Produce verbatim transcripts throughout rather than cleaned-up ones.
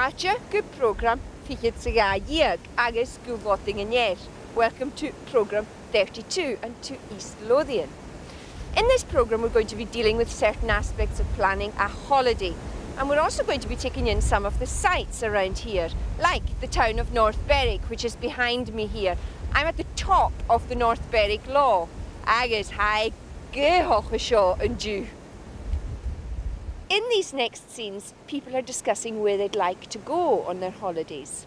Fàilte gu prògram fichead 's a dhà dheug agus gu Lodainn an Ear. Welcome to programme thirty-two and to East Lothian. In this programme, we're going to be dealing with certain aspects of planning a holiday, and we're also going to be taking in some of the sights around here, like the town of North Berwick, which is behind me here. I'm at the top of the North Berwick Law, agus tha e gaothach an seo an-diugh. In these next scenes, people are discussing where they'd like to go on their holidays.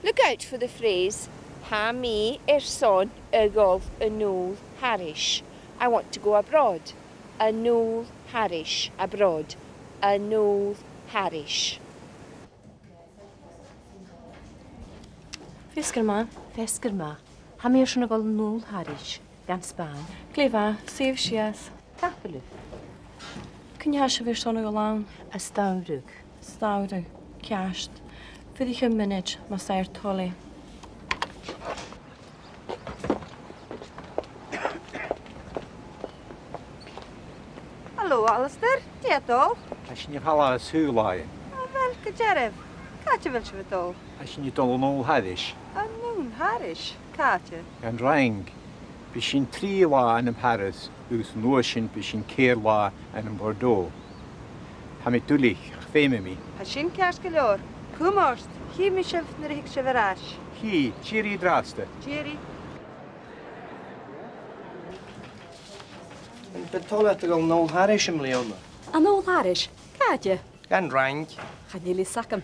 Look out for the phrase, "Tha mi airson a dhol a-null thairis." I want to go abroad. A-null thairis, abroad. A-null thairis. Feasgar math. Feasgar math. Tha mi airson a dhol a-null thairis, dhan Spàinn. Glè mhath, suidhibh sìos. Tapadh leibh. Cuin a tha sibh airson a dhol ann? As t-samhradh. As t-samhradh. Ceart. Fuirichibh mionaid, mas e ur toil e. Halò, Alasdair. Dè tha dol? Tha sinn a' falbh an-seo, a Mhàiri. A bheil, gu dearbh? Càit a bheil sibh a' dol? Tha sinn a' dol a-null thairis. A-null thairis? Càite? Dhan Fhraing. Bidh sinn trì là ann am Paris, agus an uair sin bidh sinn ceithir là ann am Bordeaux. Tha mi duilich, ach feumaidh mi. Tha sin ceart gu leòr. Cùm ort, chì mi sibh nuair a thig sibh air ais. Chì, tìoraidh an-dràsta. Tìoraidh. Am bu toil leat a dhol a-null thairis am-bliadhna? A-null thairis? Càite? Dhan Fhraing. Chan eil fhios agam.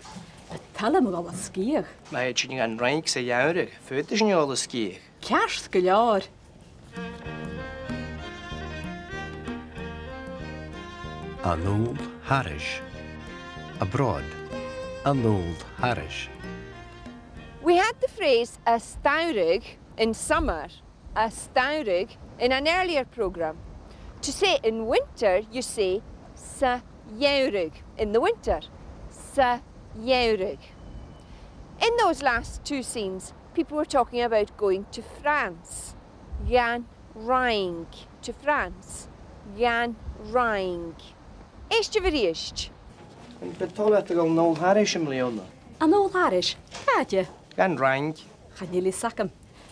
Bu toil leam a dhol a sgitheadh. Ma thèid sinn dhan Fhraing sa gheamhradh, faodaidh sinn a dhol a sgitheadh. Ceart gu leòr. A-null thairis. Abroad. A-null thairis. We had the phrase as t-samhradh, in summer, as t-samhradh, in an earlier programme. To say in winter, you say sa gheamhradh, in the winter. Sa gheamhradh. In those last two scenes, people were talking about going to France. Dhan Fhraing. To France. Dhan Fhraing. Èistibh a-rithist. Am bu toil leat a dhol a-null thairis am-bliadhna? A-null thairis? Càite? Dhan Fhraing. Chan eil fhios agam.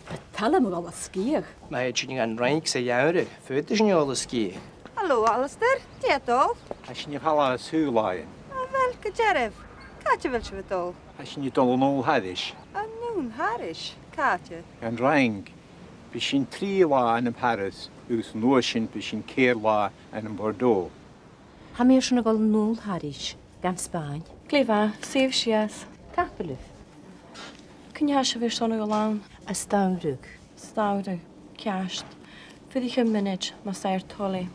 Bu toil leam a dhol a sgitheadh. Ma thèid sinn dhan Fhraing sa gheamhradh, faodaidh sinn a dhol a sgitheadh. Halò, Alasdair. Dè tha dol? Tha sinn a' falbh an-seo, a Mhàiri. A bheil, gu dearbh? Càit a bheil sibh a' dol? Tha sinn a' dol a-null thairis. A-null thairis? Càite? Dhan Fhraing. Bidh sinn trì là ann am Paris, agus an uair sin bidh sinn ceithir là ann am Bordeaux. Tha mi airson a dhol a-null thairis, dhan Spàinn. Glè mhath, suidhibh sìos. Tapadh leibh. Cuin a tha sibh airson a dhol ann? As t-samhradh. As t-samhradh. Ceart. Fuirichibh mionaid, mas e ur toil e.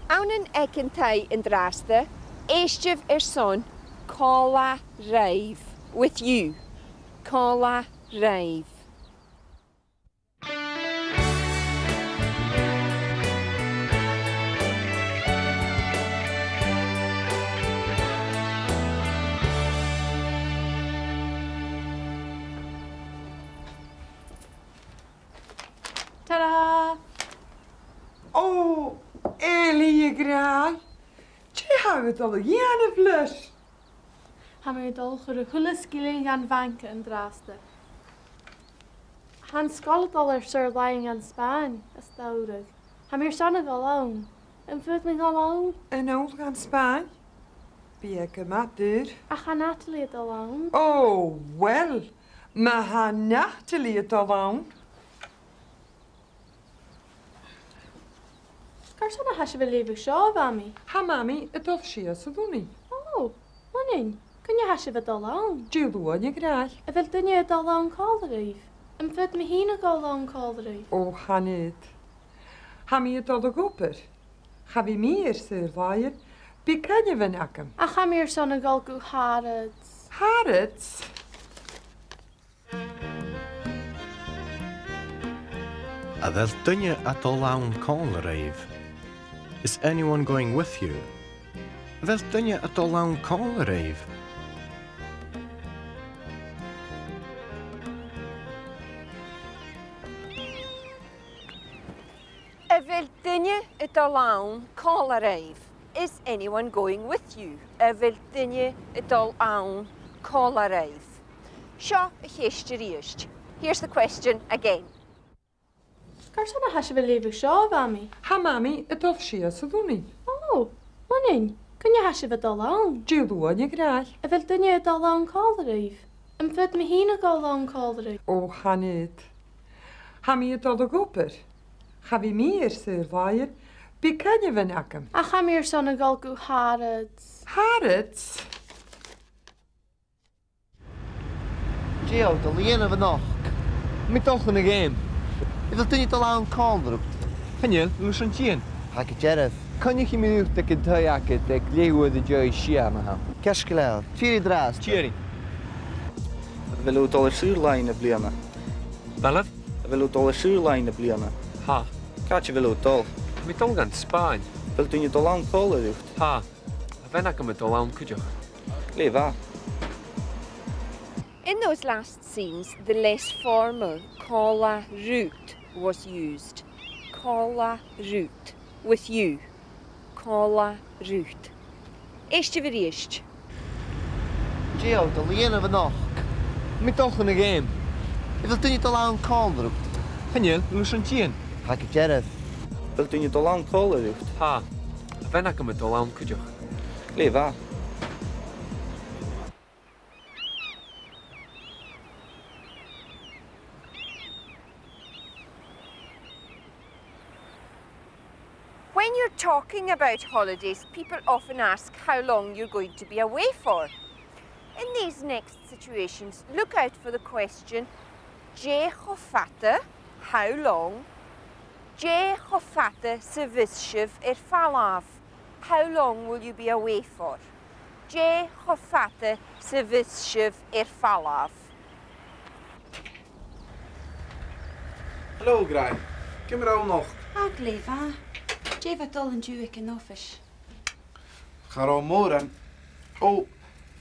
Ann an Aig an Taigh an-dràsta, èistibh airson Còmhla Ribh. With you. Còmhla Ribh. Ta-da! Ò, Eilidh, a ghràidh! Dè tha thu a' dol a dhèanamh leis? Tha mi a' dol a chur a h-uile sgillinn dhan bhanca an-dràsta. Tha an sgoil a' dol air saor-làithean dhan Spàinn as t-samhradh. Tha mi airson a dhol ann. Am faod mi dhol ann? A-null dhan Spàinn? Bidh e gu math daor. Ach tha Natalie a' dol ann. Ò, uill, ma tha Natalie a' dol ann. Carson a tha sibh a' leughadh seo, a Mhamaidh? Tha Mamaidh a' dol sìos a Lunnainn. Ò, Lunnainn. Cuin a tha sibh a' dol ann? Diluain, a ghràidh. A bheil duine a' dol ann còmhla ribh? Am faod mi fhìn a dhol ann còmhla ribh? Ò, chan fhaod. Tha mi a' dol a dh'obair. Cha bhi mi air saor-làithean, bidh coinneamhan agam. Ach tha mi airson a dhol gu Harrods. Harrods? A bheil duine a' dol ann còmhla ribh? Is anyone going with you? A bheil duine a' dol ann còmhla ribh? A bheil duine a' dol ann còmhla ribh? Is anyone going with you? A bheil duine a' dol ann còmhla ribh? Seo a' cheist a-rithist. Here's the question again. Carson a tha sibh a' leughadh seo, a Mhamaidh? Tha Mamaidh a' dol sìos a Lunnainn. Ò, Lunnainn. Cuin a tha sibh a' dol ann? Diluain, a ghràidh. A bheil duine a' dol ann còmhla ribh? Am faod mi fhìn a dhol ann còmhla ribh? Ò, chan fhaod. Tha mi a' dol a dh'obair. Cha bhi mi air saor-làithean, bidh càil agam. Ach tha mi airson a dhol gu Harrods. Harrods? Dè tha thu a' dol a dhèanamh a-nochd? Tha mi a' dol chun a' gheama. A bheil duine a' dol ann còmhla riut? Chan eil, a bheil sibh a' tighinn? Tha gu dearbh. Coinnichidh mi riut aig an taigh agad aig leth-uair an dèidh sia ma-thà. Ceart gu leòr. Tìoraidh an-dràsta. Tìoraidh. A bheil thu a' dol air saor-làithean am-bliadhna? A bheil? A bheil thu a' dol air saor-làithean am-bliadhna? Tha. Càit a bheil thu a' dol? Tha mi a' dol dhan Spàinn. A bheil duine a' dol ann còmhla riut? Tha. Tha bean agam a' dol ann cuideachd. Glè mhath. In those last scenes, the less formal còmhla riut was used. Còmhla riut. With you. Còmhla riut. Èistibh a-rithist. Dè tha thu a' dol a dhèanamh a-nochd? Tha mi a' dol chun a' gheama. A bheil duine a' dol ann còmhla riut? Chan eil, a bheil sibh a' tighinn? Tha gu dearbh. A bheil duine a' dol ann còmhla riut? Tha. Tha bean agam a' dol ann cuideachd. Glè mhath. When you're talking about holidays, people often ask how long you're going to be away for. In these next situations, look out for the question, dè cho fada, how long, dè cho fada 's a bhios sibh air falbh, how long will you be away for? Dè cho fada 's a bhios sibh air falbh. Hello, a ghràidh. Ciamar a tha thu a-nochd? Ah, glè mhath. Dè bha dol an-diugh aig an oifis? Cha robh mòran. Ò,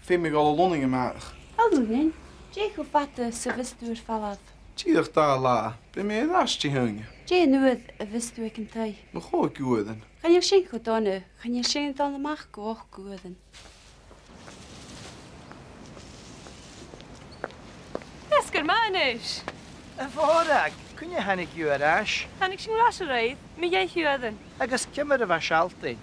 feumaidh mi a dhol a Lunnainn a-màireach. A Lunnainn? Dè cho fada 's a bhios tu air falbh? Dìreach dà latha. Bidh mi air ais Dihaoine. Dè an uair a bhios tu aig an taigh? Mu chòig uairean. Chan eil sin cho dona, chan eil sinn a' dol a-mach gu ochd uairean. Feasgar math a-nis! A Mhòrag, cuin a thàinig thu air ais? Thàinig sinn air ais a-raoir, mu dheich uairean. Agus ciamar a bha Sealtainn?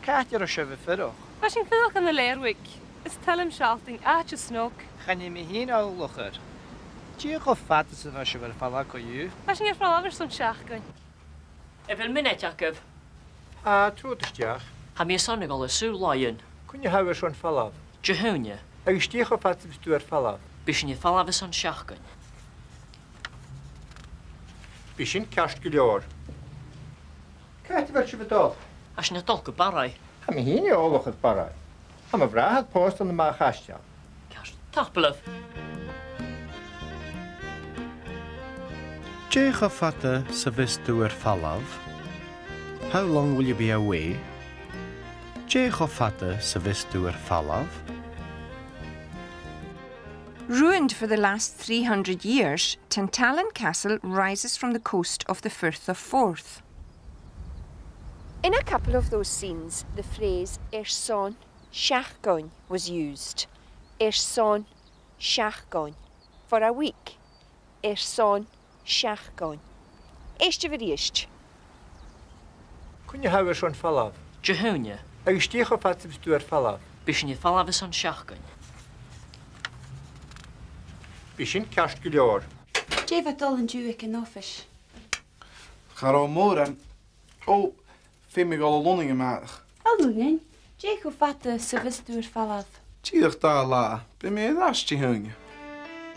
Càit an robh sibh a' fuireach? Bha sinn a' fuireach ann an Lerwick. Is toil leam Sealtainn, àite snog. Chan eil mi fhìn eòlach air. Dè cho fada 's a bha sibh air falbh co-dhiù? Bha sinn air falbh airson seachdain. A bheil mionaid agaibh? Tha, trobhad a-steach. Tha mi airson a dhol air saor-làithean. Cuin a tha thu airson falbh? Dihaoine. Agus dè cho fada 's a bhios tu air falbh? Bidh sinn air falbh airson seachdain. Bidh sin ceart gu leòr. Càit a bheil sibh a' dol? Tha sinn a' dol gu Barraigh. Tha mi fhìn eòlach air Barraigh. Tha mo bhràthair pòsta ann am Maghas Caisteal. Ceart. Tapadh leibh. Dè cho fada 's a bhios tu air falbh? How long will you be away? Dè cho fada 's a bhios tu air falbh? Ruined for the last three hundred years, Tantallon Castle rises from the coast of the Firth of Forth. In a couple of those scenes, the phrase airson seachdain was used. Airson seachdain. For a week. Airson seachdain. Èistibh a-rithist. Cuin a tha thu airson falbh? Dihaoine. Agus dè cho fada 's a bhios tu air falbh? Bidh sinn air falbh airson seachdain. Bidh sin ceart gu leòr. Dè bha dol an-diugh aig an oifis? Cha robh mòran. Ò, feumaidh mi a dhol a Lunnainn a-màireach. A Lunnainn? Dè cho fada 's a bhios tu air falbh? Dìreach dà latha. Bidh mi air ais Dihaoine.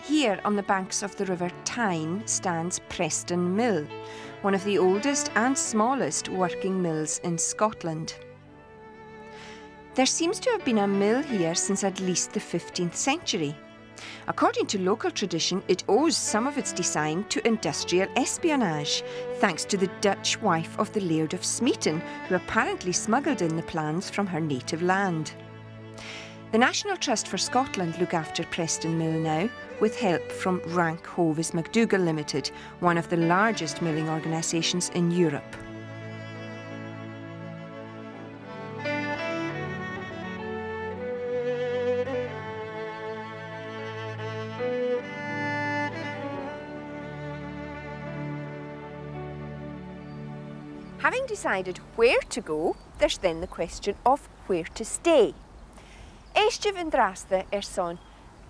Here, on the banks of the River Tyne, stands Preston Mill, one of the oldest and smallest working mills in Scotland. There seems to have been a mill here since at least the fifteenth century. According to local tradition, it owes some of its design to industrial espionage, thanks to the Dutch wife of the Laird of Smeaton, who apparently smuggled in the plans from her native land. The National Trust for Scotland look after Preston Mill now, with help from Rank Hovis MacDougall Limited, one of the largest milling organisations in Europe. Having decided where to go, there's then the question of where to stay. Èistibh an-dràsta airson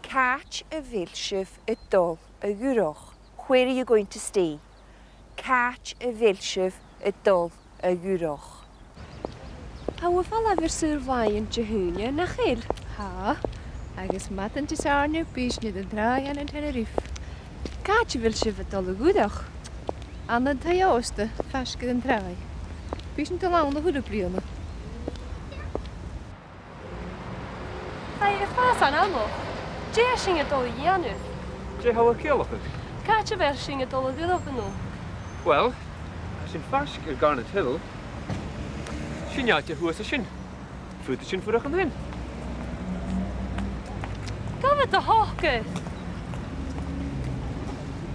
càit a bheil sibh a' dol a dh'fhuireach? Where are you going to stay? Càit a bheil sibh a' dol a dh'fhuireach? Tha thu a' falbh air saor-làithean Dihaoine, nach eil? Tha, agus madainn Disathairne bidh sinn air an tràigh ann an Tenerife. Càit a bheil sibh a' dol a dh'fhuireach? Ann an taigh-òsta faisg air an tràigh. Bidh sinn a' dol ann a h-uile bliadhna. Tha e a' fàs an-àird. Dè tha sinn a' dol a dhèanamh? Dè tha thu a' ciallachadh? Càit a bheil sinn a' dol a dh'fhuireach an-diugh? Uill, tha sinn faisg air Garnet Hill. Sin an t-àite shuas an sin. Faodaidh sinn fuireach an sin. Gabh do thòcas.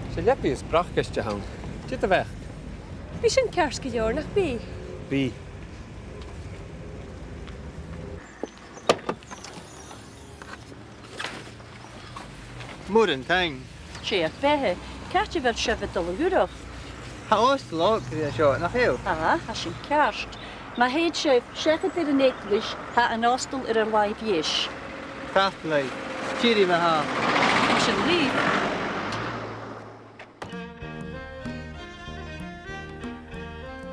'S e leabaidh is bracaist a th' ann. Dè do bheachd? Bidh sin ceart gu leòr, nach bi? Bidh. Mòran taing. 'S e ur beatha. Càit a bheil sibh a' dol a dh'fhuireach? Tha ostail òg ri seo, nach eil? Tha, tha sin ceart. Ma thèid sibh seachad air an eaglais, tha an ostail air ur làimh dheas. Tapadh leibh. Tìoraidh ma-thà. Sin leibh.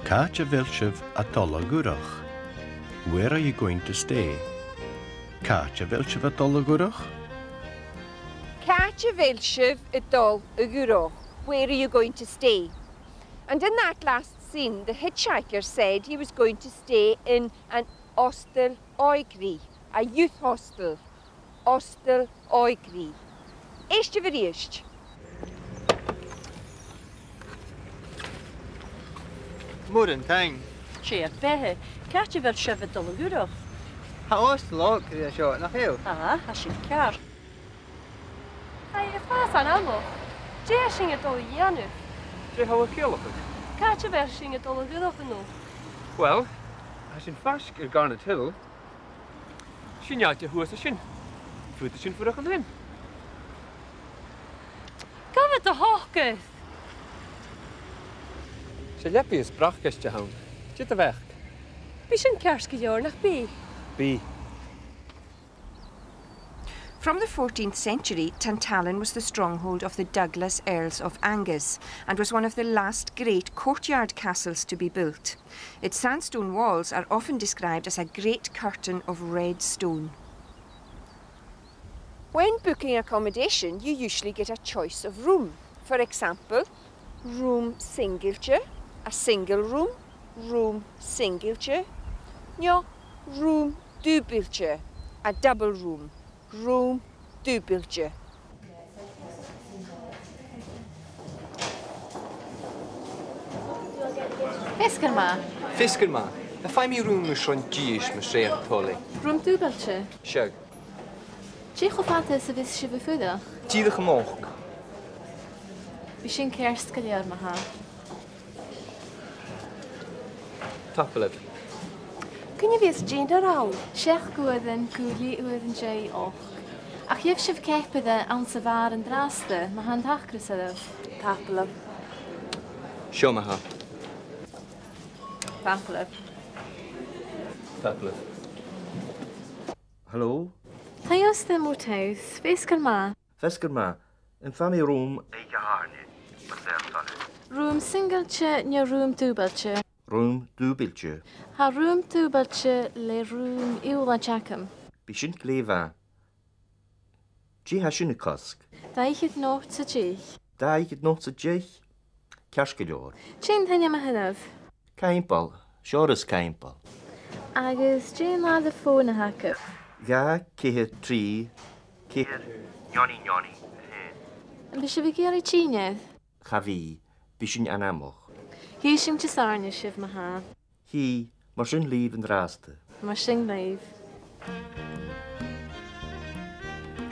Càit a bheil sibh a' dol a dh'fhuireach? Where are you going to stay? Càit a bheil sibh a' dol a dh'fhuireach? Càit a bheil sibh a' dol a dh'fhuireach? Where are you going to stay? And in that last scene, the hitchhiker said he was going to stay in an ostail òigridh, a youth hostel. Ostail òigridh. Èistibh a-rithist. Mòran taing. 'S e ur beatha. Càit a bheil sibh a' dol a dh'fhuireach? Tha ostail òg ri seo, nach eil? Tha, tha sin ceart. Tha e a' fàs an-àird. Dè tha sinn a' dol a dhèanamh? Dè tha thu a' ciallachadh? Càit a bheil sinn a' dol a dh'fhuireach an-diugh? Uill, tha sinn faisg air Garnet Hill. Sin an t-àite shuas an sin. Faodaidh sinn fuireach an sin. Gabh do thòcas. 'S e leabaidh is bracaist a th' ann. Dè do bheachd? Bidh sin ceart gu leòr, nach bi? Bidh. From the fourteenth century, Tantallon was the stronghold of the Douglas Earls of Angus and was one of the last great courtyard castles to be built. Its sandstone walls are often described as a great curtain of red stone. When booking accommodation, you usually get a choice of room. For example, rùm singilte, a single room, rùm singilte, no rùm dùbailte, a double room, rùm dùbailte. Feasgar math. Feasgar math. Am faigh mi rùm mar sin dithis, mas e ur toil e? Rùm dùbailte? Seadh. Dè cho fada 's a bhios sibh a' fuireach? Dìreach a-nochd. Bidh sin ceart gu leòr, ma-thà. Tapadh leibh. Cuin a bhios dinnear ann? Seachd uairean, gu leth-uair an dèidh ochd. Ach gheibh sibh ceapaire anns a' bhàr an-dràsta, ma tha an t-acras oirbh. Tapadh leibh. Seo ma-thà. Tapadh leibh. Tapadh leibh. Hello? Taigh-òsta Moat House, feasgar math. Feasgar math. Am faigh mi rùm? Oidhche Shathairne, mas e ur toil e. Rùm singilte no rùm dùbailte? Rùm dùbailte. Tha rùm dùbailte le rùm iolaid agam. Bidh sin glè mhath. Dè tha sin a' cosg? Dà fhichead not sa deich. Dà fhichead not sa deich? Ceart gu leòr. Dè an t-ainm a th' oirbh? Caimbeul, Seòras Caimbeul. Agus dè an làmh fòn a th' agad? Dhà, ceithir, trì, ceithir. Neoni, neoni, a h-aon. Am bi sibh ag iarraidh dìnnear? Cha bhi, bidh sinn anmoch. Chì sinn Disathairne sibh ma-thà. Chì, mar sin leibh an-dràsta. Mar sin leibh.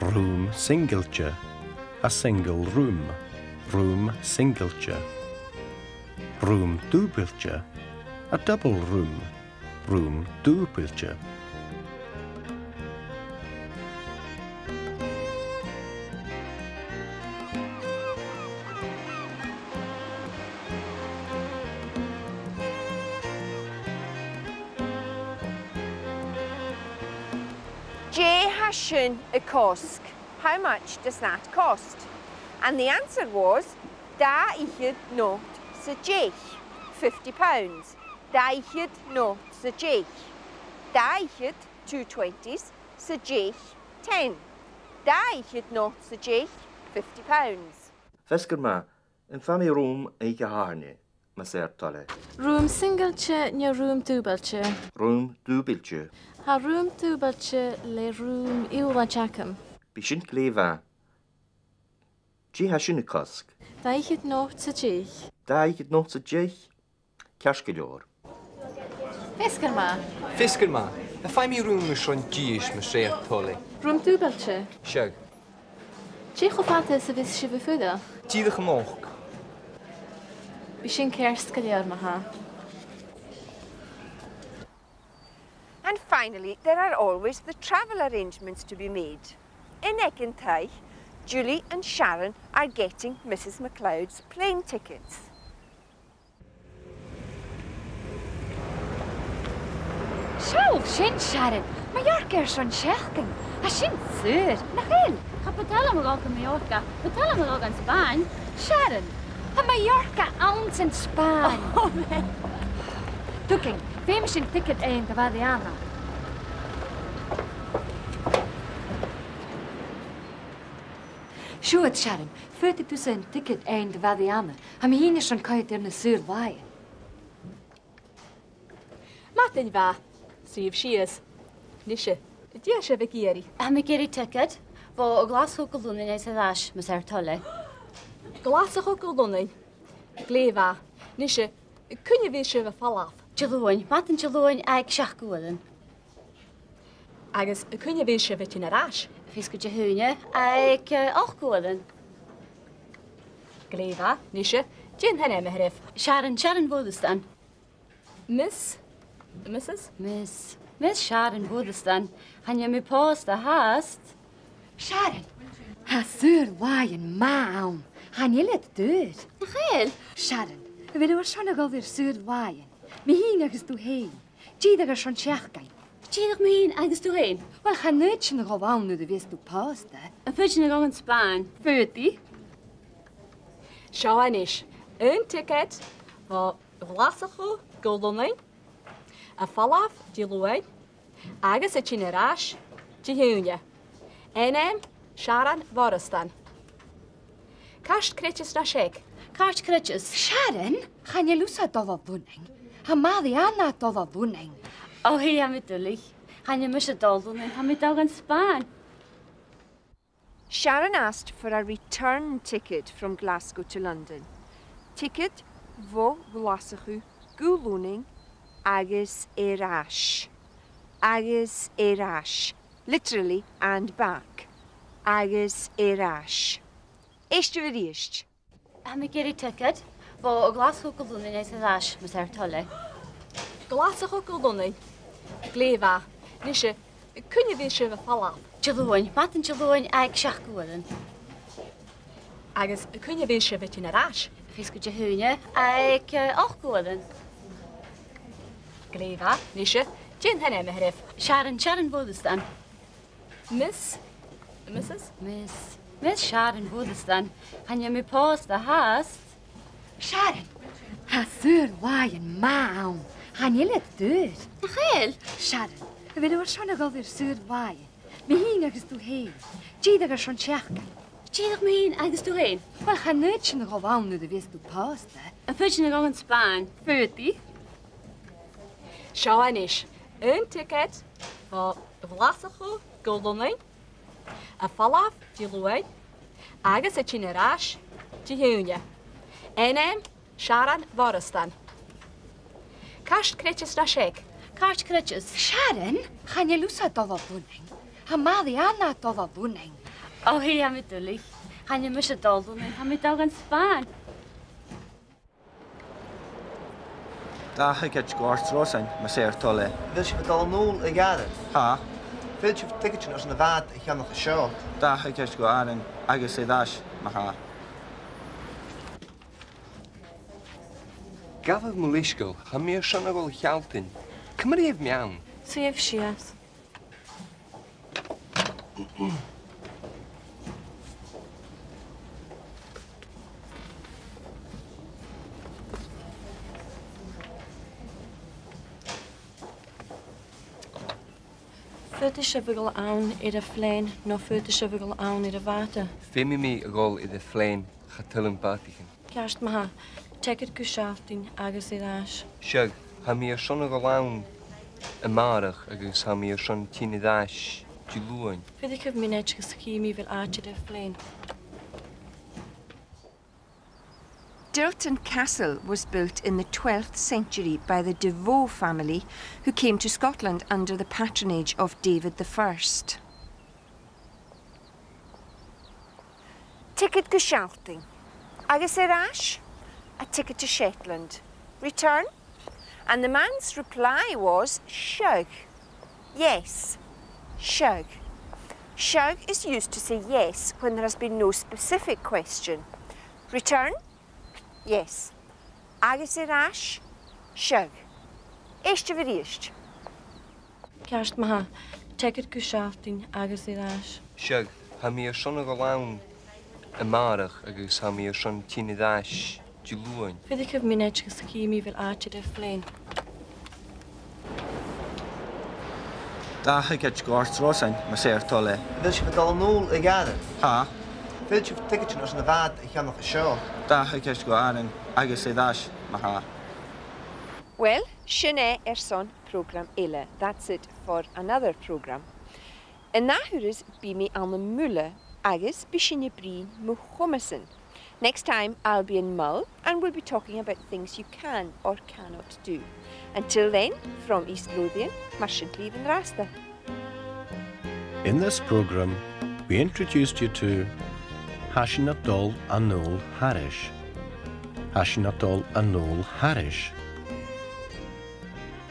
Rùm singilte, a single room, rùm singilte. Rùm dùbailte, a double room, rùm dùbailte. Dè tha sin a' cosg? How much does that cost? And the answer was, dà fhichead not 's a deich, fifty pounds. Dà fhichead not 's a deich. Dà fhichead, two twenties, 's a deich, ten. Dà fhichead not 's a deich, fifty pounds. Feasgar math, am faigh mi rùm oidhche Shathairne, mas e ur toil e? Rùm singilte no rùm dùbailte? Rùm dùbailte. Tha rùm dùbailte le rùm iolaid agam. Bidh sin glè mhath. Dè tha sin a' cosg? Dà fhichead not 's a deich. Dà fhichead not 's a deich? Ceart gu leòr. Feasgar math. Feasgar math. Am faigh mi rùm airson dithis, mas e ur toil e? Rùm dùbailte? Seadh. Dè cho fada 's a bhios sibh a' fuireach? Dìreach a-nochd. Bidh sin ceart gu leòr, ma-thà. And finally, there are always the travel arrangements to be made. An ath-oidhche, Julie and Sharon are getting Mrs MacLeod's plane tickets. Seall sin, Sharon, Mallorca airson seachdain. Tha sin saor, nach eil? Cha bu toil leam a dhol gu Mallorca, bu toil leam a dhol dhan Spàinn. Sharon, tha Mallorca anns an Spàinn. Ò, bheil? Tugainn, feumaidh sinn ticead fhaighinn do Mhariana. Siuthad, Sharon, faodaidh tusa an ticead fhaighinn do Mhariana. Tha mi fhìn airson coimhead air na saor-làithean. Madainn mhath, suidhibh sìos. Nise, dè tha sibh ag iarraidh? Tha mi ag iarraidh ticead bho Ghlaschu gu Lunnainn is air ais, mas e ur toil e. Glaschu gu Lunnainn. Glè mhath. Nise, cuin a bhios sibh a' falbh? Diluain, madainn Diluain aig seachd uairean. Agus cuin a bhios sibh a' tighinn air ais? Feasgar Dihaoine aig, eh, ochd uairean. Glè mhath. Nise, dè an t-ainm a th' oirbh? Sharon, Sharon Mhoireasdan. Miss? Missus? Miss. Miss Sharon Mhoireasdan. Chan eil mi pòsta fhathast. Sharon, tha saor-làithean math ann. Chan eil iad daor. Nach eil? Sharon, a bheil thu airson a dhol air saor-làithean? Mi fhìn agus tu fhèin. Dìreach airson seachdain. Dìreach mi fhìn agus tu fhèin? Uill, chan fhaod sinn a dhol ann nuair a bhios tu pòsta. Am faod sinn a dhol dhan Spàinn? Faodaidh. Seo a-nis aon ticead bho Ghlaschu gu Lunnainn, a' falbh Diluain agus a' tighinn air ais Dihaoine. Ainm, Sharon Mhoireasdan. Cairt creideas no seic? Cairt creideas. Sharon, chan eil thusa a' dol a Lunnainn. Tha Màiri Anna a' dol a Lunnainn. Ò, tha mi duilich. Chan eil mise a' dol a Lunnainn, tha mi a' dol dhan Spàinn. Sharon asked for a return ticket from Glasgow to London. Ticket bho Ghlaschu gu Lunnainn agus air ais. Agus air ais. Literally and back. Agus air ais. Èistibh a-rithist. Tha mi ag iarraidh ticead bho Ghlaschu gu Lunnainn is air ais, mas e ur toil e. Glaschu gu Lunnainn. Glè mhath. Nise, cuin a bhios sibh a' falbh? Diluain, madainn Diluain aig seachd uairean. Agus cuin a bhios sibh a' tighinn air ais? Feasgar Dihaoine aig, eh, ochd uairean. Glè mhath. Nise, dè an t-ainm a th' oirbh? Sharon, Sharon Mhoireasdan. Miss? Missus? Miss. Miss Sharon Mhoireasdan. Chan eil mi pòsta fhathast. Sharon, tha saor-làithean math ann. Chan eil iad daor. Nach eil? Sharon, a bheil thu airson a dhol air saor-làithean? Mi fhìn agus tu fhèin. Dìreach airson seachdain. Dìreach mi fhìn agus tu fhèin? Uill, chan fhaod sinn a dhol ann nuair a bhios tu pòsta. Am faod sinn a dhol dhan Spàinn? Faodaidh. Seo a-nis aon ticead bho Ghlaschu gu Lunnainn, a' falbh Diluain agus a' tighinn air ais Dihaoine. Ainm, Sharon Mhoireasdan. Cairt creideas no seic? Cairt creideas. Sharon, chan eil thusa a' dol a Lunnainn. Tha Màiri Anna a' dol a Lunnainn. Ò, tha mi duilich. Chan eil mise a' dol a Lunnainn, tha mi a' dol dhan Spàinn. Dà thiogaid gu Port Rosain, mas e ur toil e. A bheil sibh a' dol a-null a dh'Àrainn? Tha. Feumaidh sibh ticead sin airson a' bhàta a cheannach an seo. Dà thiogaid gu Àrainn agus air ais, ma-thà. Gabhaibh mo leisgeul, tha mi airson a dhol a shealltainn. Ciamar a gheibh mi ann? Suidhibh sìos. Faodaidh sibh a dhol ann air a' phlèan, no faodaidh sibh a dhol ann air a' bhàta? Feumaidh mi a dhol air a' phlèan, cha toil leam bàtaichean. Ceart ma-thà, tiogaid gu seachdain agus air ais. Seadh, tha mi airson a dhol ann a-màireach agus tha mi airson tighinn air ais Diluain. Faodaidh sibh mionaid agus chì mi a bheil àite air a' phlèan. Dilton Castle was built in the twelfth century by the De Vaux family, who came to Scotland under the patronage of David the First. Tiogaid gu seachdain. Agus air ais, a ticket to Shetland. Return? And the man's reply was, "Seadh." Yes. Seadh. Seadh is used to say yes when there has been no specific question. Return? Yes. Agus air ais? Seadh. Èistibh a-rithist. Ceart ma-thà, tiogaid gu seachdain agus air ais. Seadh, tha mi airson a dhol ann a-màireach agus tha mi airson tighinn air ais Diluain. Faodaidh sibh mionaid agus chì mi a bheil àite air a' phlèan. Dà thiogaid gu Àird Rosain, mas e ur toil e. A bheil sibh a' dol a-null a dh'Àrainn? Tha. A bheil sibh a' tighinn airson a' bhàta a cheannach an seo? Dà thiogaid gu Àrainn agus air ais, ma-thà. Well, sin e airson prògram eile. That's it for another programme. An ath thuras bidh mi ann am Muile agus bidh sinne a' bruidhinn mu chomasan. Next time I'll be in Mull and we'll be talking about things you can or cannot do. Until then, from East Lothian, mar sin leibh an-dràsta. In this programme, we introduced you to: tha sinn a' dol a-null thairis. Tha sinn a' dol a-null thairis.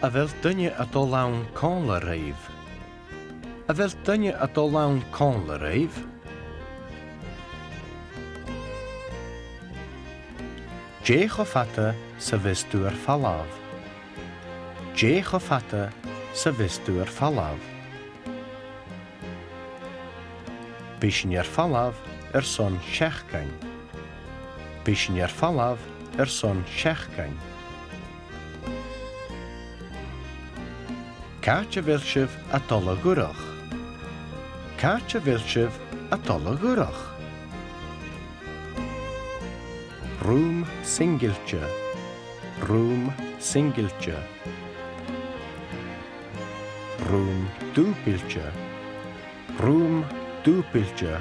A bheil duine a' dol ann còmhla ribh? A bheil duine a' dol ann còmhla ribh? Dè cho fada 's a bhios tu air falbh? Dè cho fada 's a bhios tu air falbh? Bidh sinn air falbh airson seachdain. Bidh sinn air falbh airson seachdain. Càit a bheil sibh a' dol a dh'fhuireach? Càit a bheil sibh a' dol a dh'fhuireach? Rùm singilte. Rùm singilte. Rùm dùbailte. Rùm dùbailte.